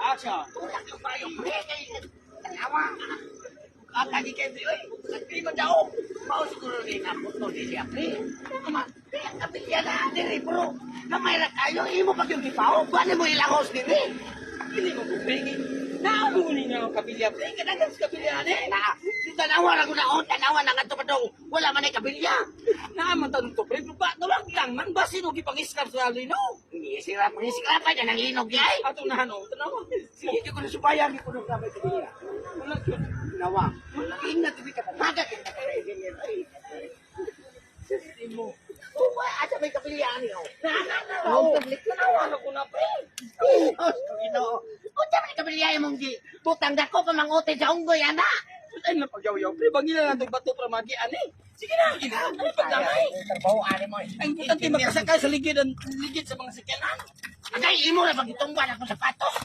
Asa? Tulak yung payo, pre. Kay, tanawa. Ata ni Kendry, oy. Di man daw. Mao siguro ni naputol ni siya, pre. Tama man. Di ang kabilya na, diri, bro. Gamay ra kayo, imo pag yung gipaw. Buwan mo ilangos diri. Dili mo ko pre. Naamo ni nga ang kabilya, pre. Kadagan sa kabilya ni. Na, tanawa ra ko na, oh, tanawa na nga to padong. Wala man ay kabilya. Naaman tanong to, pre. Ba, nawag lang man. Basin og ipang-scrap sa lino. Hindi sira, pangisira pa dyan ang linog yay. Ato na ano, tanawa. Sige, di ko na subayan, di ko na gamay kabilya. Wala gyud. Nawa. Ingat, di ka pamagat. Mo. Oh, asa may kabilya niyo? Na na na. Oh, tanawa na ko na, pre. Diyos ko, Ginoo. Unsa man kabilya imong gi? Butang dako pa mangote sa unggoy ana. Ay na pagyaw-yaw, pre. Bangila na itong bato para magi ani. Sige na, sige na. Ay pagdamay. Trabaho ani mo. Ang importante makasakay sa ligid ang ligid sa mga sakyanan. Agay imo ra pagitungban akong sapatos.